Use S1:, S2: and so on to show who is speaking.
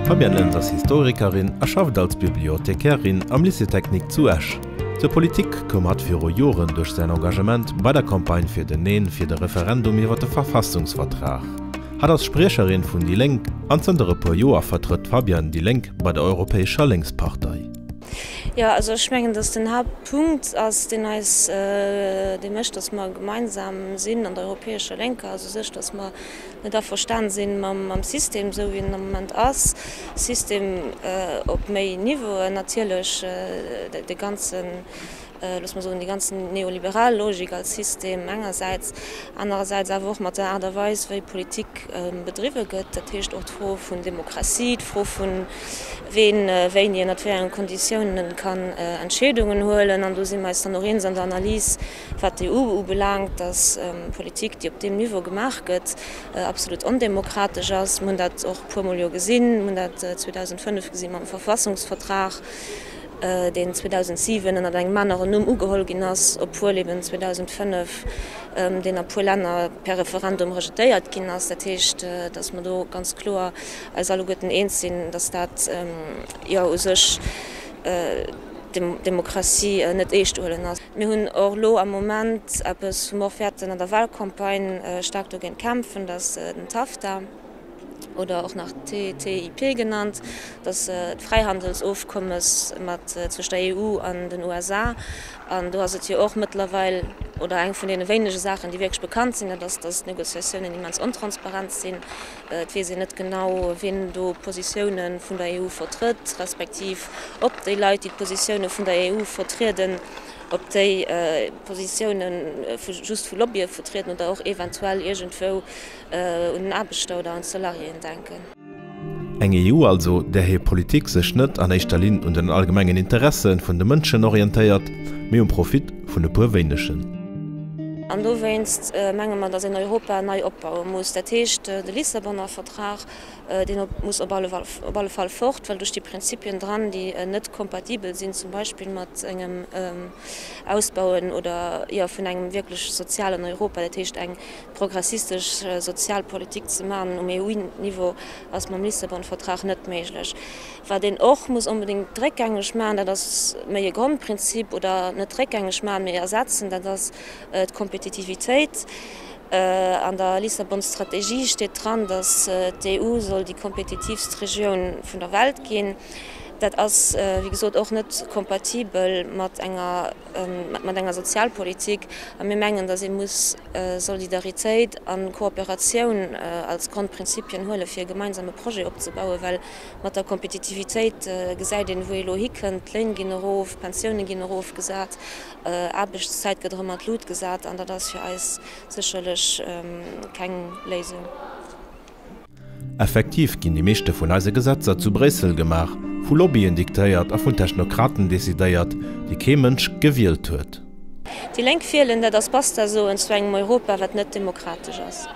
S1: D'Fabienne Lentz ass Historikerin a schafft als Bibliothekärin am Lycée Technique zu Esch. Zur Politik koum hatt viru Joren duerch säin Engagement bei der Campagne fir den Neen fir de Referendum iwwer de Verfassungsvertrag. Hatt ass Spriecherin vun déi Lénk an zënter e puer Joer vertrëtt d'Fabienne déi Lénk bei der Europäescher Lénkspartei.
S2: Jo, also ech mengen, datt den Haaptpunkt ass, deen eis, dee mécht, datt mer gemeinsam sinn an der Europäescher Lénker, ass u sech, datt mer net averstan sinn mam System, esou wéi en am Moment ass, System op méi Niveauen natierlech, de ganzen, loosse mer soen, déi ganz neoliberal Logik als System engersäits, anerersäits awer och mat der Aart a Weis, wéi Politik bedriwwe gëtt, dat heescht och d'Fro vun Demokratie, d'Fro vun ween wéini ënnert wéi engen Konditiounen kann Entscheedungen huelen. An do si mer eis dann och eens an der Analys, Wat d'EU ubelaangt, dass Politik, déi op deem Niveau gemaach gëtt, absolut ondemokratesch ass. Mir hunn dat och e puermol jo gesinn. Mir hunn dat 2005 gesi mam Verfassungsvertrag, deen 2007 ënnert engem aneren Numm ugeholl ginn ass, obwuel eben 2005 deen a puer Länner per Referendum rejetéiert ginn ass. Dat heescht, dass mer do ganz kloer eis alleguerten eens sinn, dass dat jo u sech d'Demokratie net eescht huelen ass. Mir hunn och elo am Moment eppes, wou mer och wäerten an der Wahlcampagne staark dogéint kämpfen, dat ass den TAFTA oder och nach TTIP genannt, dat ass d'Fräihandelsofkommes mat zwëscht der EU an den USA. An do ass et jo och mëttlerweil, oder eng vun deene wéinege Saachen, déi wierklech bekannt sinn, dat ass, dass d'Négociatiounen immens ontransparent sinn. Et weess een net genau, wien do d'Positioune vun der EU vertrëtt, respektiv ob déi Leit, déi d'Positioune vun der EU vertrieden, ob déi Positioune just vu Lobbye vertrieden oder och eventuell iergendwou un den Aarbechter oder un d'Salariéen denken.
S1: Eng EU also, där hir Politik sech net an éischter Linn un den allgemengen Interesse vun de Mënschen orientéiert, mee um Profit vun e puer wéinegen.
S2: An dowéinst menge mer, datt een Europa nei opbaue muss. Dat heescht, de Lissabonner Vertrag, deen muss op alle Fall fort, well do sti Prinzipien dran, déi net kompatibel sinn zum Beispill mat engem Ausbauen oder, jo, vun engem wierklech sozialen Europa. Dat heescht, eng progressistesch Sozialpolitik ze maachen um EU-Niveau ass mam Lissabon-Vertrag net méiglech. Wat een och muss onbedéngt réckgängeg maachen, dat ass méi e Grondprinzip, oder net réckgängeg maachen, mee ersetzen, dat ass d'Kompetitivitéit. An der Lissabon-Strategie steet dran, datt d'EU soll déi kompetitiivst Regioun vun der Welt ginn. Dat ass, wéi gesot, och net kompatibel mat enger, mat enger Sozialpolitik. A mir mengen, datt ee muss Solidaritéit a Kooperatioun als Grondprinzipien huelen, fir e gemeinsame Projet opzebauen, well Mat der Kompetitivitéit gesäit een, wou ee elo hikënnt, D'Léin ginn erof, d'Pensioune ginn erofgesat, Aarbechtszäit gëtt erëm an d'Lut gesat an dat ass fir eis sécherlech keng Léisung.
S1: Effektiv ginn déi meeschte vun eise Gesetzer zu Bréissel gemaach, vu Lobbyen diktéiert a vun Technokraten decidéiert, déi kee Mënsch gewielt huet.
S2: Déi Lénk wielen, dat ass Basta soen zu engem Europa, wat net demokratesch ass.